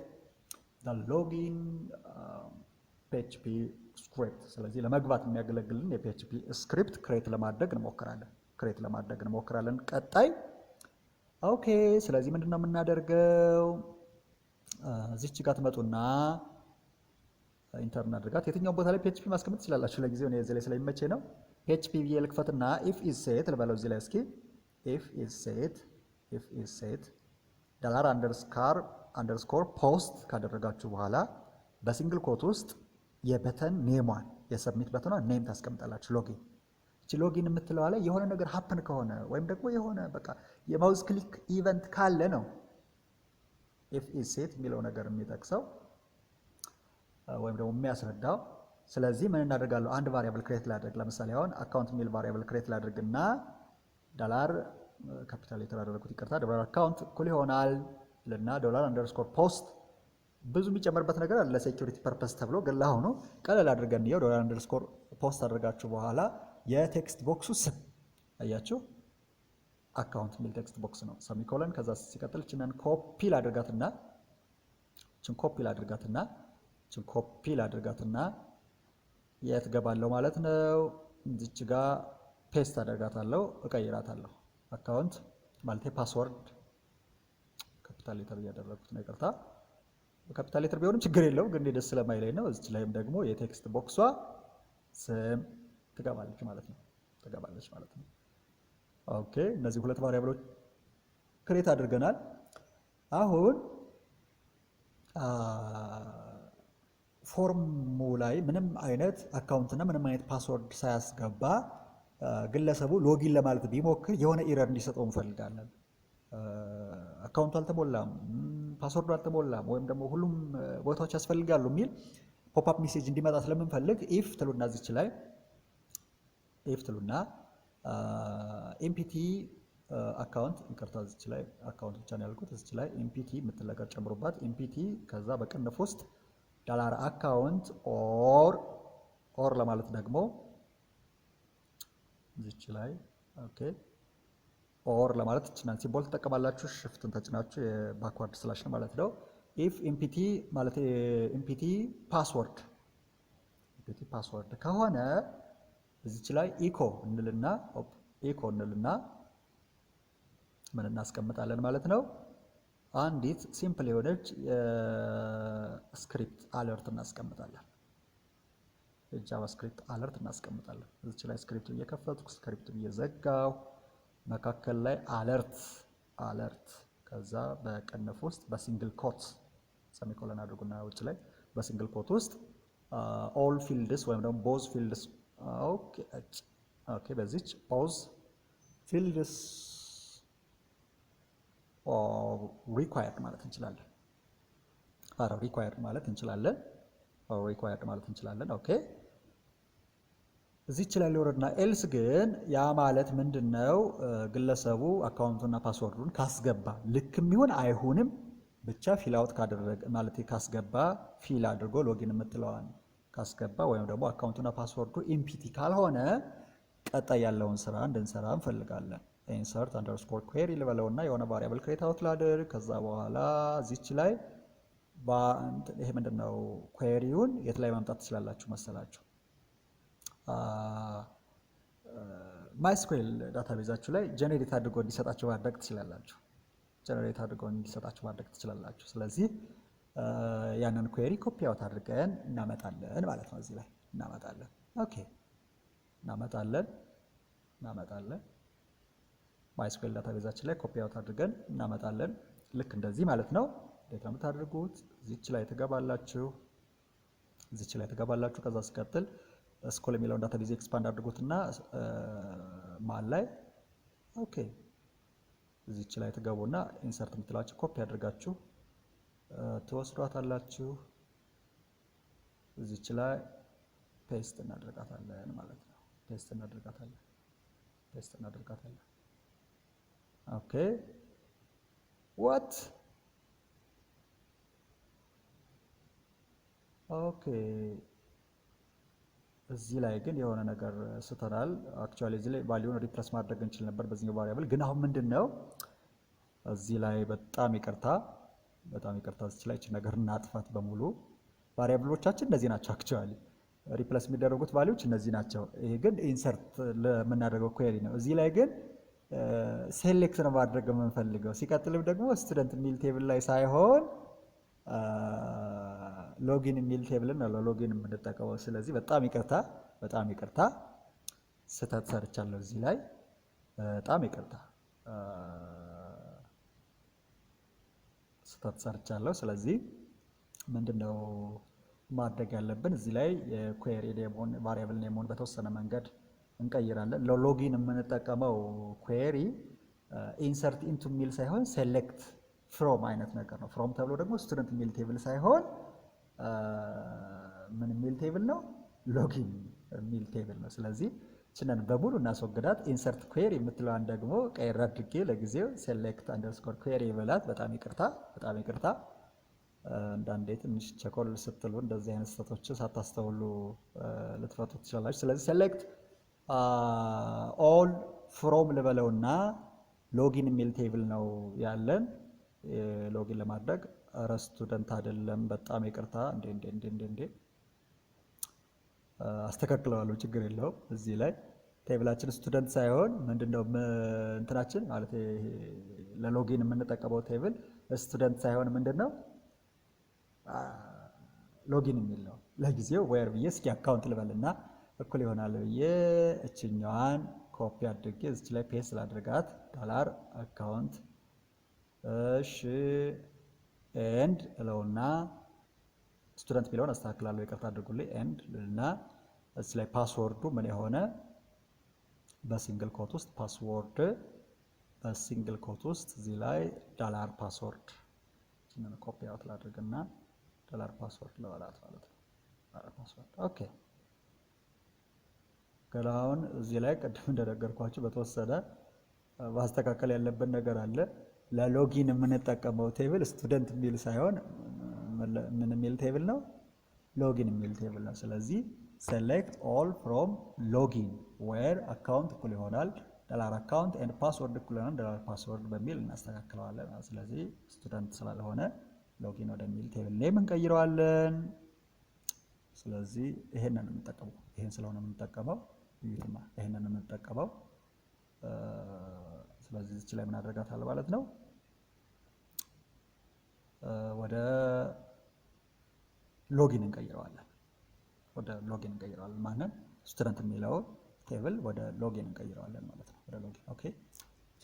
the login PHP script። ስለዚህ ለመግባት የሚያገለግልን የ PHP script create ለማድረግ እንሞክራለን ቀጣይ። Okay፣ ስለዚህ ምንድን ነው የምናደርገው? እዚች ጋር ትመጡና enter እናድርጋት። የትኛውን ቦታ ላይ PHP ማስቀመጥ ትችላላችሁ። ለጊዜው እኔ እዚህ ላይ ስለሚመቼ ነው። PHP ብዬ ልክፈትና if isset ልበለው እዚህ ላይ እስኪ። If isset dollar underscore post ካደረጋችሁ በኋላ በ single quote ውስጥ የ button name ሟን፣ የ submit button ኗን name ታስቀምጣላችሁ። Login። እቺ login የምትለዋ ላይ የሆነ ነገር happen ከሆነ ወይም ደግሞ የሆነ በቃ የ mouse click event ካለ ነው if isset የሚለው ነገር የሚጠቅሰው ወይም ደግሞ የሚያስረዳው። ስለዚህ ምን እናደርጋለሁ? አንድ variable create ላድርግ። ለምሳሌ አሁን account የሚል variable create ላድርግና dollar፣ capital letter አደረግኩት ይቅርታ፣ dollar account እኩል ይሆናል ልና dollar underscore post። ብዙ የሚጨመርበት ነገር አለ ለ security purpose ተብሎ፣ ግን ለአሁኑ ቀለል አድርገን እንየው። Dollar underscore post አድርጋችሁ በኋላ የ text box ኡ ስም አያችሁ፣ account የሚል text box ነው። Semicolon። ከዛ ሲቀጥል ችንን ኮፒ ላድርጋትና ችን ኮፒ ላድርጋትና ችን ኮፒ ላድርጋትና የት ገባለሁ ማለት ነው? እዚች ጋ paste አደርጋታለሁ፣ እቀይራታለሁ። Account ማለት password፣ capital letter እያደረግኩት ነው፣ ይቅርታ። Capital letter ቢሆንም ችግር የለውም፣ ግን ደስ ስለማይለኝ ነው። እዚች ላይም ደግሞ የ text box ሷ ስም ትገባለች ማለት ነው። Okay፣ እነዚህ ሁለት variable ኦች create አድርገናል። አሁን form ኡ ላይ ምንም አይነት account እና ምንም አይነት password ሳያስገባ ግለሰቡ login ለማለት ቢሞክር የሆነ error እንዲሰጠው እንፈልጋለን። Account ኡ አልተሞላም፣ password ኡ አልተሞላም፣ ወይም ደግሞ ሁሉም ቦታዎች ያስፈልጋሉ የሚል pop up message እንዲመጣ ስለምንፈልግ if ትሉና፣ እዚች ላይ if ትሉና empty account፣ ይቅርታ፣ እዚች ላይ account ብቻ ነው ያልኩት። እዚች ላይ empty የምትል ነገር ጨምሩባት። Empty ከዛ በቅንፍ ውስጥ dollar account or ለማለት ደግሞ እዚች ላይ፣ okay፣ or ለማለት እችናን symbol ትጠቀማላችሁ። Shift ን ተጭናችሁ የ backward slash ነው ማለት ነው። If empty ማለት empty password ከሆነ እዚች ላይ echo እንልና ምን እናስቀምጣለን ማለት ነው? አንዲት simple የሆነች script alert እናስቀምጣለን። የ JavaScript alert እናስቀምጣለን። እዚች ላይ script እየከፈትኩ script እየዘጋሁ መካከል ላይ alert። ከዛ በቅንፍ ውስጥ በ single quote semicolon አድርጉና ውጭ ላይ በ single quote ውስጥ all fields ወይም ደግሞ both fields፣ okay፣ በዚች both fields required ማለት እንችላለን። Are required ማለት እንችላለን። Required ማለት እንችላለን። Okay፣ እዚች ላይ ሊወረድና else ግን ያ ማለት ምንድን ነው? ግለሰቡ account ኡና password ኡን ካስገባ ልክም ይሁን አይሁንም ብቻ fill out ካደረገ፣ ማለት ካስገባ፣ fill አድርጎ login የምትለዋን ካስገባ ወይም ደግሞ account ኡና password ኡ empty ካልሆነ ቀጣይ ያለውን ስራ እንድንሰራ እንፈልጋለን። insert_query ልበለውና የሆነ variable create out ላድርግ። ከዛ በኋላ እዚች ላይ ይሄ ምንድን ነው? Query ውን የት ላይ ማምጣት ትችላላችሁ መሰላችሁ? MySQL database ኣችሁ ላይ generate አድርጎ እንዲሰጣችሁ ማድረግ ትችላላችሁ። Generate አድርጎ እንዲሰጣችሁ ማድረግ ትችላላችሁ። ስለዚህ ያንን query copy out አድርገን እናመጣለን ማለት ነው። እዚህ ላይ እናመጣለን። Okay፣ እናመጣለን። MySQL database ኣችን ላይ copy out አድርገን እናመጣለን። ልክ እንደዚህ ማለት ነው። እንዴት ነው የምታደርጉት? እዚች ላይ ትገባላችሁ። እዚች ላይ ትገባላችሁ። ከዛ ሲቀጥል school የሚለውን database expand አድርጉትና መሀል ላይ፣ okay፣ እዚች ላይ ትገቡና insert የምትላችሁ ኮፒ አድርጋችሁ ትወስዷታላችሁ። እዚች ላይ paste እናደርጋታለን ማለት ነው። Paste እናደርጋታለን። Paste እናደርጋታለን። Okay, what? Okay፣ እዚህ ላይ ግን የሆነ ነገር ስተናል። Actually እዚህ ላይ value ን replace ማድረግ እንችል ነበር በዚህኛው variable። ግን አሁን ምንድን ነው እዚህ ላይ፣ በጣም ይቅርታ፣ በጣም ይቅርታ። እዚህ ላይ እችን ነገር እናጥፋት በሙሉ። Variable ኦቻችን እነዚህ ናቸው። Actually replace የሚደረጉት value ዎች እነዚህ ናቸው። ይሄ ግን insert ለምናደርገው query ነው። እዚህ ላይ ግን select ነው ማድረግ የምንፈልገው። ሲቀጥልም ደግሞ student የሚል table ላይ ሳይሆን login የሚል table ነው ለ login የምንጠቀመው። ስለዚህ በጣም ይቅርታ፣ በጣም ይቅርታ፣ ስህተት ሰርቻለሁ እዚህ ላይ፣ በጣም ይቅርታ፣ ስህተት ሰርቻለሁ። ስለዚህ ምንድነው ማድረግ ያለብን? እዚህ ላይ የ query name ኡን፣ variable name ኡን በተወሰነ መንገድ እንቀይራለን። ለ login የምንጠቀመው query insert into የሚል ሳይሆን select from አይነት ነገር ነው። From ተብሎ ደግሞ student የሚል table ሳይሆን ምን የሚል table ነው? Login የሚል table ነው። ስለዚህ ችነን በሙሉ እናስወግዳት። Insert query የምትለዋን ደግሞ ቀይር አድርጌ ለጊዜው select_query በላት። በጣም ይቅርታ፣ በጣም ይቅርታ። አንዳንዴ ትንሽ ቸኮል ስትሉ እንደዚህ አይነት ስህተቶችን ሳታስተውሉ ልትፈቱ ትችላላችሁ። ስለዚህ select all from ልበለውና login የሚል table ነው ያለን። Login ለማድረግ ረ student አይደለም። በጣም ይቅርታ። እንዴ እንዴ እንዴ እንዴ እንዴ፣ አስተካክለዋለሁ፣ ችግር የለውም። እዚህ ላይ table ኣችን student ሳይሆን ምንድነው እንትናችን፣ ማለት ለ login የምንጠቀመው table student ሳይሆን ምንድነው? Login የሚል ነው። ለጊዜው where ብዬ እስኪ account ልበልና እኩል ይሆናል ብዬ እችኛዋን ኮፒ አድርጌ እዚች ላይ paste ላድርጋት፣ $account፣ እሺ፣ and እለውና student የሚለውን አስተካክላለሁ፣ ይቅርታ አድርጉልኝ። And ልና እዚህ ላይ password ኡ ምን የሆነ፣ በ single quote ውስጥ password፣ በ single quote ውስጥ እዚህ ላይ $password copy out ላድርግና $password ልበላት ማለት ነው። $password፣ okay። ገና አሁን እዚህ ላይ ቅድም እንደነገርኳችሁ በተወሰነ ማስተካከል ያለብን ነገር አለ። ለ login የምንጠቀመው table student የሚል ሳይሆን ምን የሚል table ነው? Login የሚል table ነው። ስለዚህ select all from login where account እኩል ይሆናል $account and password እኩል ይሆናል $password በሚል እናስተካክለዋለን። ስለዚህ student ስላልሆነ login ወደሚል table name እንቀይረዋለን። ስለዚህ ይሄንን የምንጠቀመው ይሄን ስለሆነ የምንጠቀመው፣ እዩትማ፣ ይሄንን የምንጠቀመው። ስለዚህ እዚች ላይ ምን አደርጋታለሁ ማለት ነው? ወደ login እንቀይረዋለን። ወደ login እንቀይረዋለን። ማንን? Student የሚለው table ወደ login እንቀይረዋለን ማለት ነው። ወደ login፣ okay።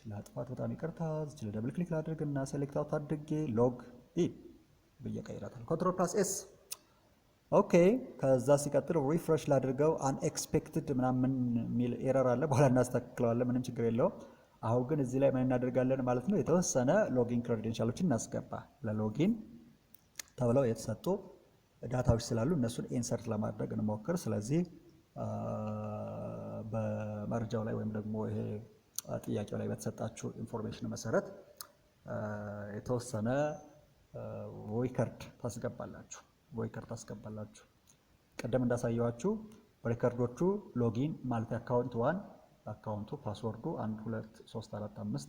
ላጥፋት፣ በጣም ይቅርታ። እዚች ላይ double click ላድርግ እና select out አድርጌ log in ብዬ ቀይራታለሁ። Control plus S, okay። ከዛ ሲቀጥል refresh ላድርገው። Unexpected ምናምን የሚል error አለ። በኋላ እናስተካክለዋለን። ምንም ችግር የለውም። አሁን ግን እዚህ ላይ ምን እናደርጋለን ማለት ነው? የተወሰነ login credential ኦችን እናስገባ። ለ login ተብለው የተሰጡ data ዎች ስላሉ እነሱን insert ለማድረግ እንሞክር። ስለዚህ በመረጃው ላይ ወይም ደግሞ ይሄ ጥያቄው ላይ በተሰጣችሁ information መሰረት የተወሰነ record ታስገባላችሁ። ቅድም እንዳሳየኋችሁ record ኦቹ login ማለት account one account ኡ password ኡ 1 2 3 4 5፣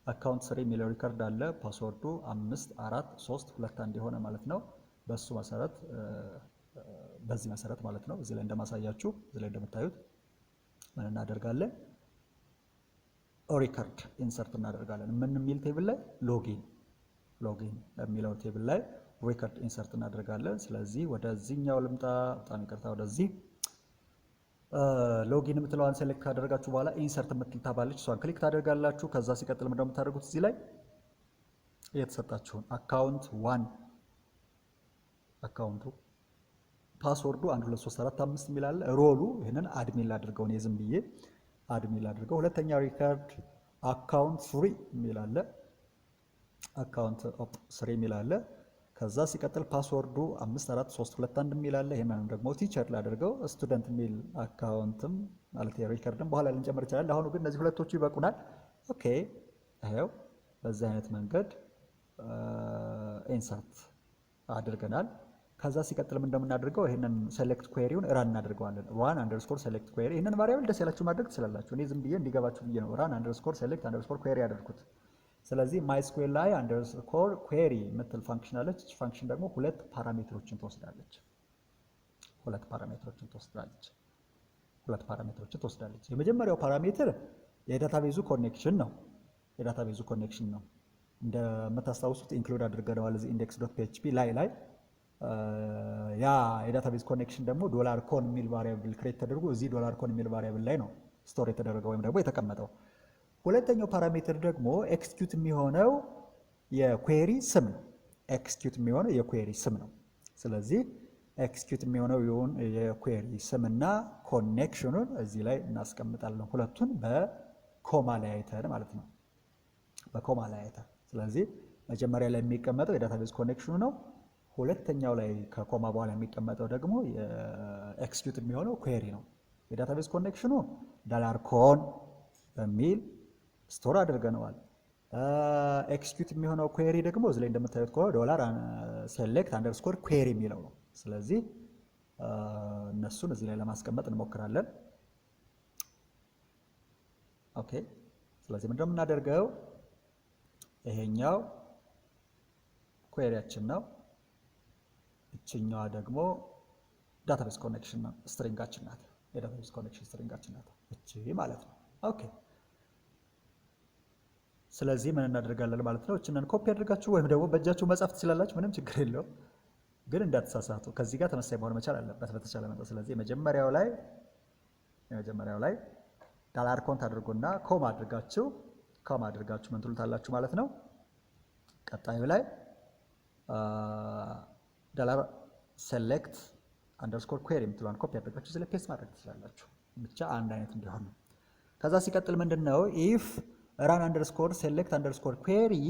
account three የሚለው record አለ። Password ኡ 5 4 3 2 1 የሆነ ማለት ነው። በሱ መሰረት፣ በዚህ መሰረት ማለት ነው። እዚህ ላይ እንደማሳያችሁ፣ እዚህ ላይ እንደምታዩት ምን እናደርጋለን? Record insert እናደርጋለን። ምን የሚል table ላይ? Login የሚለው table ላይ record insert እናደርጋለን። ስለዚህ ወደዚህኛው ልምጣ። በጣም ይቅርታ፣ ወደዚህ login የምትለዋን select ካደረጋችሁ በኋላ insert የምትል tab አለች፣ እሷን click ታደርጋላችሁ። ከዛ ሲቀጥል ምንድነው የምታደርጉት? እዚህ ላይ የተሰጣችሁን account one account ኡ password ኡ 1 2 3 4 5 የሚል አለ። Role ኡ ይህንን admin ላድርገው፣ እኔ ዝም ብዬ admin ላድርገው። ሁለተኛ record account three የሚል አለ። Account three የሚል አለ። ከዛ ሲቀጥል password ኡ 5 4 3 2 1 የሚል አለ። ይህንንም ደግሞ teacher ላድርገው። Student የሚል account ም ማለት record ም በኋላ ልንጨምር ይችላል። አሁኑ ግን እነዚህ ሁለቶቹ ይበቁናል። Okay፣ ይኸው በዚህ አይነት መንገድ insert አድርገናል። ከዛ ሲቀጥል ምን እንደምናደርገው ይህንን select query ውን run እናደርገዋለን። Run_select query። ይህንን variable ደስ ያላችሁ ማድረግ ትችላላችሁ። እኔ ዝም ብዬ እንዲገባችሁ ብዬ ነው run_select_query ያደርኩት። ስለዚህ mysqli_query የምትል function አለች። Function ደግሞ ሁለት parameter ኦችን ትወስዳለች። ሁለት parameter ኦችን ትወስዳለች። ሁለት parameter ኦችን ትወስዳለች። የመጀመሪያው parameter የ database ኡ connection ነው። የ database ኡ connection ነው። እንደምታስታውሱት include አድርገነዋል እዚህ index.php ላይ። ያ የ database connection ደግሞ $con የሚል variable create ተደርጎ እዚህ $con የሚል variable ላይ ነው store የተደረገው ወይም ደግሞ የተቀመጠው። ሁለተኛው parameter ደግሞ execute የሚሆነው የ query ስም ነው። Execute የሚሆነው የ query ስም ነው። ስለዚህ execute የሚሆነው የ query ስምና connection ኑን እዚህ ላይ እናስቀምጣለን። ሁለቱን በ comma ለያይተን ማለት ነው። በ comma ለያይተን። ስለዚህ መጀመሪያ ላይ የሚቀመጠው የ database connection ኑ ነው። ሁለተኛው ላይ ከ comma በኋላ የሚቀመጠው ደግሞ execute የሚሆነው query ነው። የ database connection ኑ $con በሚል store አድርገነዋል። Execute የሚሆነው query ደግሞ እዚህ ላይ እንደምታዩት ከሆነ $select_query የሚለው ነው። ስለዚህ እነሱን እዚህ ላይ ለማስቀመጥ እንሞክራለን። Okay፣ ስለዚህ ምንድነው የምናደርገው? ይሄኛው query ያችን ነው። እችኛዋ ደግሞ database connection string ኣችን ናት። የ database connection string ኣችን ናት እቺ ማለት ነው። Okay፣ ስለዚህ ምን እናደርጋለን ማለት ነው? እችንን ኮፒ አድርጋችሁ ወይም ደግሞ በእጃችሁ መጻፍ ትችላላችሁ። ምንም ችግር የለውም። ግን እንዳትሳሳቱ፣ ከዚህ ጋር ተመሳሳይ መሆን መቻል አለበት በተቻለ መጠን። ስለዚህ የመጀመሪያው ላይ $con ታድርጉና comma አድርጋችሁ ምን ትሉታላችሁ ማለት ነው። ቀጣዩ ላይ $select_query የምትለዋን ኮፒ አድርጋችሁ ስለ paste ማድረግ ትችላላችሁ። ብቻ አንድ አይነት እንዲሆን ነው። ከዛ ሲቀጥል ምንድን ነው? If run_select_query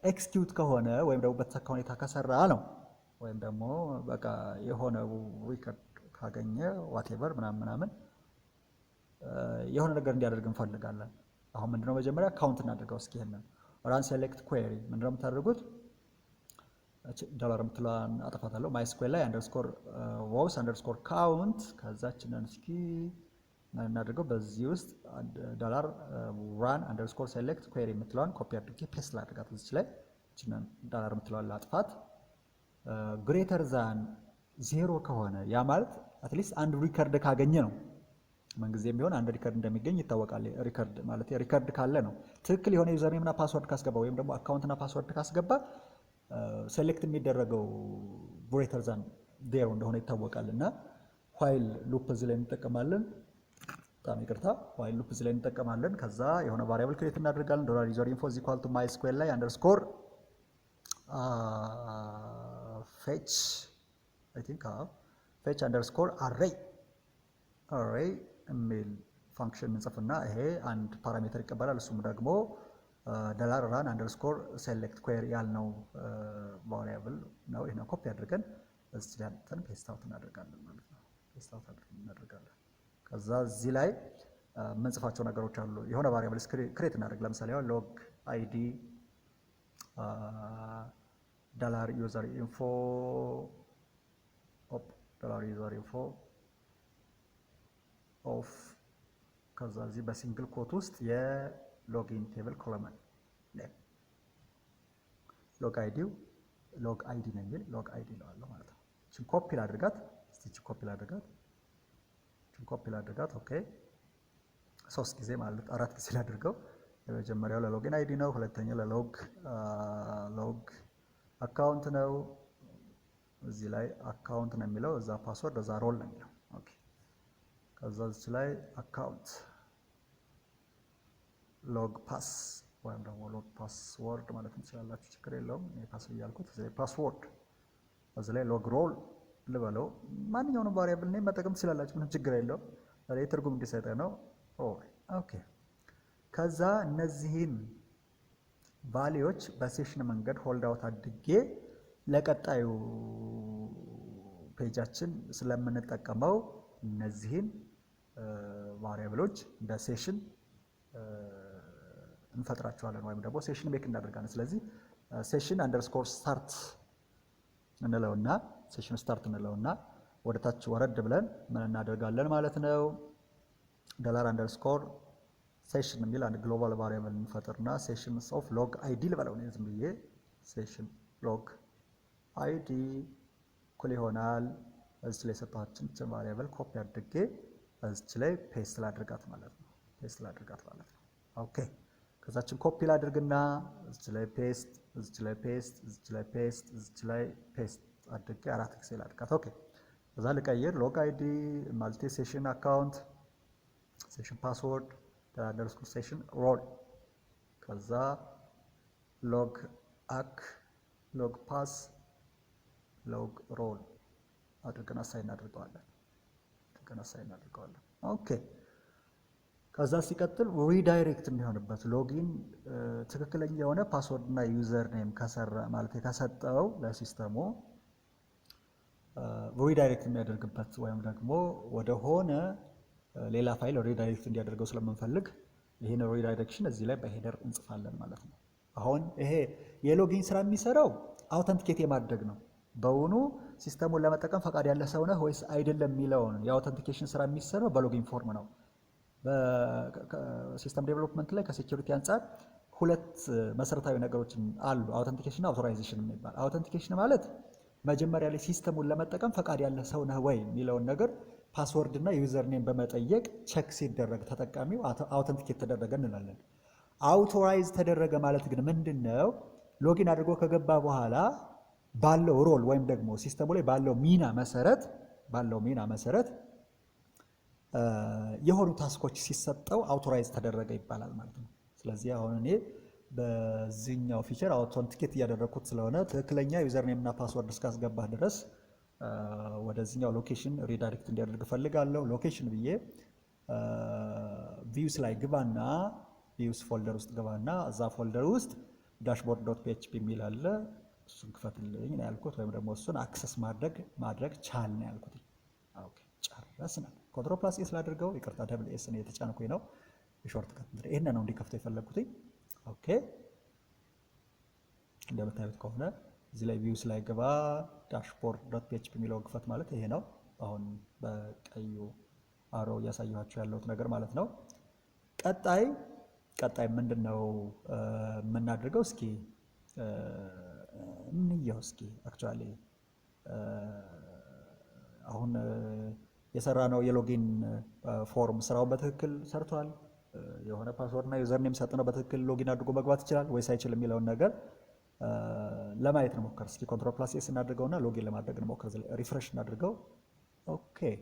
execute ከሆነ ወይም ደግሞ በተሳካ ሁኔታ ከሰራ ነው፣ ወይም ደግሞ በቃ የሆነ record ካገኘ whatever ምናምን ምናምን የሆነ ነገር እንዲያደርግ እንፈልጋለን። አሁን ምንድነው? መጀመሪያ count እናድርገው እስኪ። ይሄንን run select query ምንድነው የምታደርጉት? ዶላር የምትለዋን አጠፋታለሁ። mysqli_rows_count። ከዛችንን እስኪ እናድርገው፣ በዚህ ውስጥ $run_select query የምትለዋን ኮፒ አድርጌ paste ላድርጋት እዚች ላይ። እችንን ዶላር የምትለዋን ላጥፋት። Greater than 0 ከሆነ፣ ያ ማለት at least አንድ record ካገኘ ነው። ምንጊዜም ቢሆን አንድ record እንደሚገኝ ይታወቃል። Record ማለት record ካለ ነው። ትክክል የሆነ username እና password ካስገባ ወይም ደግሞ account እና password ካስገባ select የሚደረገው greater than 0 እንደሆነ ይታወቃል። እና while loop እዚህ ላይ እንጠቀማለን። በጣም ይቅርታ፣ while loop እዚህ ላይ እንጠቀማለን። ከዛ የሆነ variable create እናደርጋለን። $user info is equal to mysqli underscore fetch, I think, fetch underscore array የሚል function እንጽፍና ይሄ አንድ parameter ይቀበላል። እሱም ደግሞ $run underscore select query ያልነው variable ነው። ይሄን ኮፒ አድርገን እዚህ ላይ አምጥተን paste out እናደርጋለን ማለት ነው። Paste out እናደርጋለን። ከዛ እዚህ ላይ የምንጽፋቸው ነገሮች አሉ። የሆነ variable create እናደርግ። ለምሳሌ log ID $user info $user info of ከዛ እዚህ በ single quote ውስጥ የ login table column name log ID ው log ID ነው የሚል log ID እለዋለሁ ማለት ነው። እችን ኮፒ ላድርጋት እስቲ፣ እችን ኮፒ ላድርጋት፣ እችን ኮፒ ላድርጋት። Okay, ሶስት ጊዜ ማለት አራት ጊዜ ላድርገው። የመጀመሪያው ለ login ID ነው። ሁለተኛው ለ log account ነው። እዚህ ላይ account ነው የሚለው፣ እዛ password፣ እዛ role ነው የሚለው። Okay, ከዛ እዚህ ላይ account log pass ወይም ደግሞ log password ማለት እንችላላችሁ፣ ችግር የለውም። እኔ pass እያልኩት እዚህ ላይ password፣ እዚህ ላይ log role ልበለው። ማንኛውንም variable name መጠቀም ትችላላችሁ፣ ምንም ችግር የለውም። ትርጉም እንዲሰጠ ነው። Role, okay። ከዛ እነዚህን value ዎች በ session መንገድ hold out አድርጌ ለቀጣዩ page ኣችን ስለምንጠቀመው እነዚህን variable ኦች እንደ session እንፈጥራቸዋለን ወይም ደግሞ session make እናደርጋለን። ስለዚህ session underscore start እንለውና session start እንለውና ወደ ታች ወረድ ብለን ምን እናደርጋለን ማለት ነው? $underscore session የሚል አንድ global variable እንፈጥርና session of log ID ልበለው ነው ዝም ብዬ። Session log ID እኩል ይሆናል እዚች ላይ የሰጠኋችን variable copy አድርጌ እዚች ላይ paste ላድርጋት ማለት ነው። Paste ላድርጋት ማለት ነው። Okay, ከዛችን ኮፒ ላድርግና እዚች ላይ paste፣ እዚች ላይ paste፣ እዚች ላይ paste፣ እዚች ላይ paste አድርጌ አራት ጊዜ ላድርጋት። Okay, ከዛ ልቀይር። Log ID ማለቴ session account፣ session password፣ underscore session role፣ ከዛ log acc፣ log pass፣ log role አድርገን assign እናደርገዋለን። Okay, ከዛ ሲቀጥል redirect የሚሆንበት login ትክክለኛ የሆነ password እና username ከሰራ ማለት ከሰጠው ለ system ኡ redirect የሚያደርግበት ወይም ደግሞ ወደሆነ ሌላ file redirect እንዲያደርገው ስለምንፈልግ ይህን redirection እዚህ ላይ በ header እንጽፋለን ማለት ነው። አሁን ይሄ የ login ስራ የሚሰራው authenticate የማድረግ ነው። በውኑ system ኡን ለመጠቀም ፈቃድ ያለ ሰው ነህ ወይስ አይደለም የሚለውን የ authentication ስራ የሚሰራው በ login form ነው። በ system development ላይ ከ security አንጻር ሁለት መሰረታዊ ነገሮችን አሉ፣ authentication እና authorization የሚባል። Authentication ማለት መጀመሪያ ላይ system ኡን ለመጠቀም ፈቃድ ያለ ሰው ነህ ወይ የሚለውን ነገር password እና username በመጠየቅ check ሲደረግ ተጠቃሚው authenticate ተደረገ እንላለን። Authorize ተደረገ ማለት ግን ምንድን ነው? Login አድርጎ ከገባ በኋላ ባለው role ወይም ደግሞ system ኡ ላይ ባለው ሚና መሰረት የሆኑ task ኦች ሲሰጠው authorize ተደረገ ይባላል ማለት ነው። ስለዚህ አሁን እኔ በዚህኛው feature authenticate እያደረግኩት ስለሆነ ትክክለኛ username እና password እስካስገባህ ድረስ ወደዚህኛው location redirect እንዲያደርግ እፈልጋለሁ። Location ብዬ views ላይ ግባና views folder ውስጥ ግባና እዛ folder ውስጥ dashboard.php የሚል አለ። እሱን ክፈትልኝ ነው ያልኩት፣ ወይም ደግሞ እሱን access ማድረግ ቻል ነው ያልኩት። Okay, ጨረስን። Control plus S ላድርገው። ይቅርታ፣ double S ነው የተጫንኩኝ ነው የ shortcut ይህን ነው እንዲከፍተው የፈለግኩትኝ። Okay, እንደምታዩት ከሆነ እዚህ ላይ views ላይ ግባ፣ dashboard.php የሚለውን ክፈት ማለት ይሄ ነው። አሁን በቀዩ arrow እያሳየኋቸው ያለሁት ነገር ማለት ነው። ቀጣይ ምንድን ነው የምናደርገው? እስኪ እንየው። እስኪ actually አሁን የሰራነው የ login form ስራውን በትክክል ሰርቷል። የሆነ password እና username ሰጥነው በትክክል login አድርጎ መግባት ይችላል ወይስ አይችልም የሚለውን ነገር ለማየት እንሞክር። እስኪ control plus S እናድርገውና login ለማድረግ እንሞክር። Refresh እናድርገው። Okay,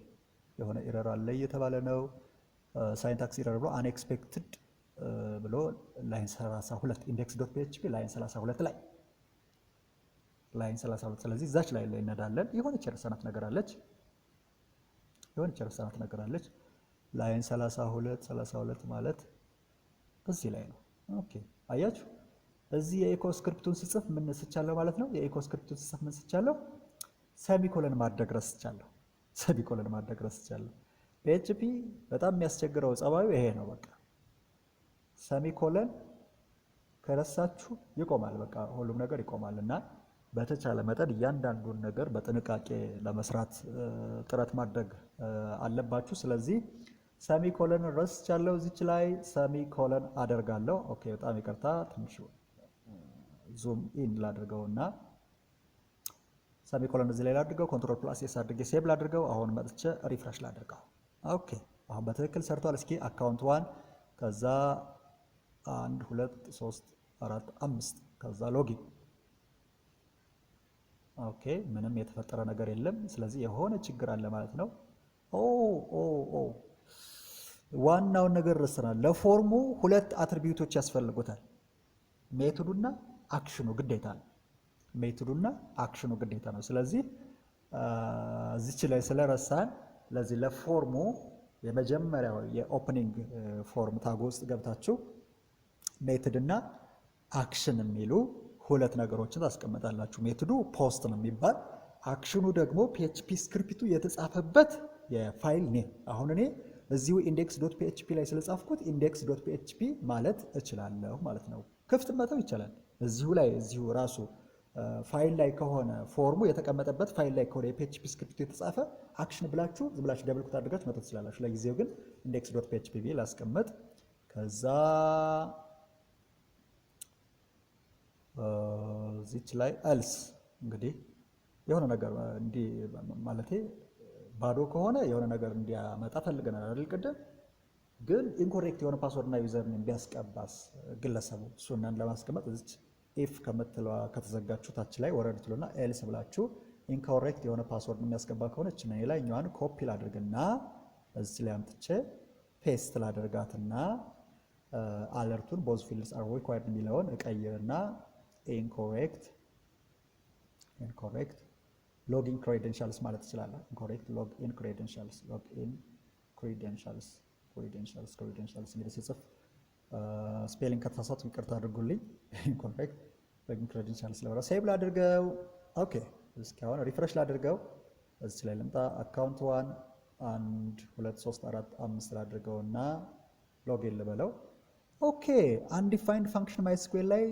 የሆነ error አለ እየተባለ ነው። Syntax error ብሎ unexpected ብሎ line 32 index.php line 32 ላይ፣ line 32። ስለዚህ እዛች ላይ ላይ እንሄዳለን። የሆነች የረሳናት ነገር አለች። የሆነች የረሳናት ነገር አለች። Line 32፣ 32 ማለት እዚህ ላይ ነው። Okay፣ አያችሁ፣ እዚህ የ echo script ኡን ስጽፍ ምን ስቻለሁ ማለት ነው። የ echo script ኡን ስጽፍ ምን ስቻለሁ? Semicolon ማድረግ ረስቻለሁ። Semicolon ማድረግ ረስቻለሁ። PHP በጣም የሚያስቸግረው ጸባዩ ይሄ ነው። በቃ semicolon ከረሳችሁ ይቆማል። በቃ ሁሉም ነገር ይቆማል። እና በተቻለ መጠን እያንዳንዱን ነገር በጥንቃቄ ለመስራት ጥረት ማድረግ አለባችሁ። ስለዚህ semicolon ረስቻለሁ። እዚች ላይ semicolon አደርጋለሁ። Okay፣ በጣም ይቅርታ፣ ትንሽ zoom in ላድርገውና semicolon እዚህ ላይ ላድርገው። Control plus S አድርጌ save ላድርገው። አሁን መጥቼ refresh ላድርገው። Okay፣ አሁን በትክክል ሰርቷል። እስኪ account one፣ ከዛ አንድ፣ ሁለት፣ ሶስት፣ አራት፣ አምስት፣ ከዛ login። Okay፣ ምንም የተፈጠረ ነገር የለም። ስለዚህ የሆነ ችግር አለ ማለት ነው። Oh፣ ዋናውን ነገር ረስተናል። ለ form ኡ ሁለት attribute ኦች ያስፈልጉታል። Method ኡና action ኑ ግዴታ ነው። Method ኡና action ኑ ግዴታ ነው። ስለዚህ እዚች ላይ ስለረሳን ለዚህ ለ form ኡ የመጀመሪያው የ opening form tag ውስጥ ገብታችሁ method እና action የሚሉ ሁለት ነገሮችን ታስቀምጣላችሁ። Method ኡ post ነው የሚባል፣ action ኑ ደግሞ PHP script ኡ የተጻፈበት የ file name። አሁን እኔ እዚሁ index.php ላይ ስለጻፍኩት index.php ማለት እችላለሁ ማለት ነው። ክፍት መተው ይቻላል። እዚሁ ላይ፣ እዚሁ ራሱ ፋይል ላይ ከሆነ፣ form ኡ የተቀመጠበት ፋይል ላይ ከሆነ የ PHP script ኡ የተጻፈ፣ action ብላችሁ ዝም ብላችሁ double quote አድርጋችሁ መተው ትችላላችሁ። ለጊዜው ግን index.php ብዬ ላስቀምጥ። ከዛ እዚች ላይ else እንግዲህ የሆነ ነገር እንዲህ ማለቴ ባዶ ከሆነ የሆነ ነገር እንዲያመጣ ፈልገናል አይደል? ቅድም ግን incorrect የሆነ password እና username ቢያስቀባስ ግለሰቡ፣ እሱን ለማስቀመጥ እዚች if ከምትለዋ ከተዘጋችሁ ታች ላይ ወረድ ትሉና else ብላችሁ incorrect የሆነ password የሚያስገባ ከሆነ እችን የላይኛዋን ኮፒ ላድርግና እዚህ ላይ አምጥቼ paste ላድርጋትና alert ኡን both fields are required የሚለውን እቀይርና incorrect login credentials ማለት እችላለሁ። Incorrect login credentials፣ login credentials፣ credentials፣ credentials። እንግዲህ ስጽፍ spelling ከተሳሳትኩ ይቅርታ አድርጉልኝ። Incorrect login credentials ልበለው። Save ላድርገው። Okay፣ እስኪ አሁን refresh ላድርገው። እዚች ላይ ልምጣ። Account one፣ አንድ፣ ሁለት፣ ሶስት፣ አራት፣ አምስት ላድርገው እና login ልበለው። Okay፣ undefined function MySQLi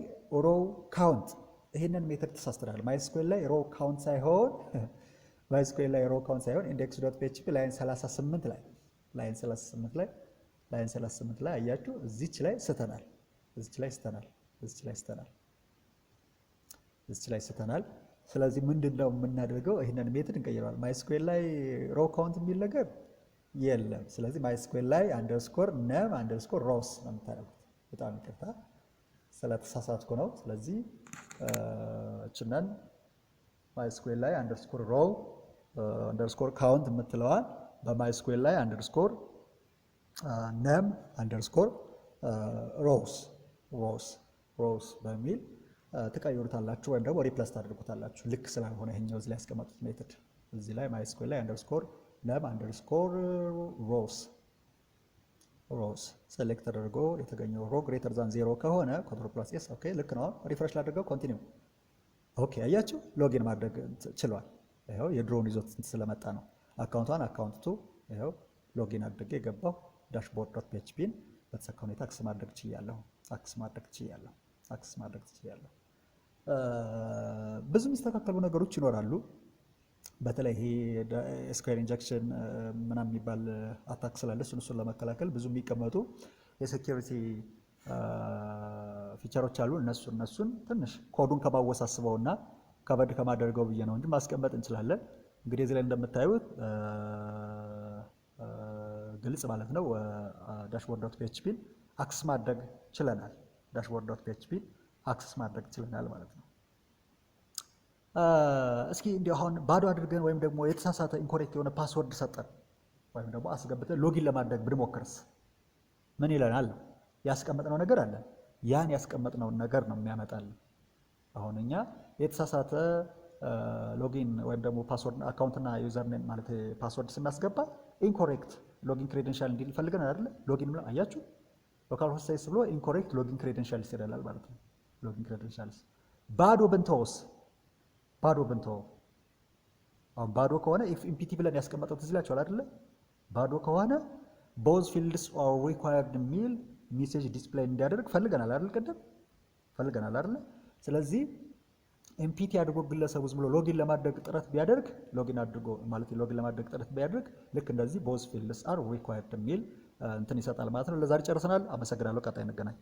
row count። ይህንን method ተሳስተናል። MySQLi row count ሳይሆን index.php line 38 ላይ፣ line 38 ላይ፣ line 38 ላይ አያችሁ፣ እዚች ላይ ስተናል። እዚች ላይ ስተናል። እዚች ላይ ስተናል። እዚች ላይ ስተናል። ስለዚህ ምንድን ነው የምናደርገው? ይህንን method እንቀይረዋል። MySQLi row count የሚል ነገር የለም። ስለዚህ mysqli_num_rows ነው የምታደርጉት። በጣም ይቅርታ ስለተሳሳትኩ ነው። ስለዚህ እችነን mysqli_row_count የምትለዋል በ mysqli_num_rows፣ rows፣ rows በሚል ትቀይሩታላችሁ ወይም ደግሞ replace ታደርጉታላችሁ። ልክ ስላልሆነ ይሄኛው እዚህ ላይ ያስቀመጡት method እዚህ ላይ mysqli_num_rows፣ rows select ተደርጎ የተገኘው row greater than zero ከሆነ control plus S። Okay፣ ልክ ነው። Refresh ላድርገው፣ continue። Okay፣ አያችሁ፣ login ማድረግ ችሏል። ይኸው የድሮውን ይዞት ስለመጣ ነው። Account one፣ account two፣ ይኸው login አድርጌ የገባው dashboard.php ን በተሳካ ሁኔታ access ማድረግ ችያለሁ። Access ማድረግ ችያለሁ። Access ማድረግ ችያለሁ። ብዙ የሚስተካከሉ ነገሮች ይኖራሉ። በተለይ ይሄ SQL injection ምናምን የሚባል attack ስላለ እሱን ለመከላከል ብዙ የሚቀመጡ የ security feature ኦች አሉ። እነሱን ትንሽ ኮዱን ከማወሳስበውና ከበድ ከማደርገው ብዬ ነው እንጂ ማስቀመጥ እንችላለን። እንግዲህ እዚህ ላይ እንደምታዩት ግልጽ ማለት ነው dashboard.php ን access ማድረግ ችለናል። dashboard.php ን access ማድረግ ችለናል ማለት ነው። እስኪ እንዲሁ አሁን ባዶ አድርገን ወይም ደግሞ የተሳሳተ incorrect የሆነ password ሰጠን። ወይም ደግሞ አስገብተን login ለማድረግ ብንሞክርስ ምን ይለናል? ያስቀመጥነው ነገር አለ። ያን ያስቀመጥነውን ነገር ነው የሚያመጣልን። አሁን እኛ የተሳሳተ login ወይም ደግሞ password፣ account ና username ማለት password ስናስገባ incorrect login credential እንዲል ፈልገን አይደለ? Login ብለን አያችሁ፣ localhost says ብሎ incorrect login credentials ይላል ማለት ነው። Login credentials ባዶ ብንተውስ? ባዶ ብንተው፣ አሁን ባዶ ከሆነ if empty ብለን ያስቀመጠው ትዝ ይላችኋል አይደለ? ባዶ ከሆነ both fields are required የሚል message display እንዲያደርግ ፈልገናል አይደል? ቅድም ፈልገናል አይደለ? ስለዚህ empty አድርጎ ግለሰቡ ዝም ብሎ login ለማድረግ ጥረት ቢያደርግ፣ login አድርጎ ማለት login ለማድረግ ጥረት ቢያደርግ ልክ እንደዚህ both fields are required የሚል እንትን ይሰጣል ማለት ነው። ለዛሬ ጨርሰናል። አመሰግናለሁ። ቀጣይ እንገናኝ።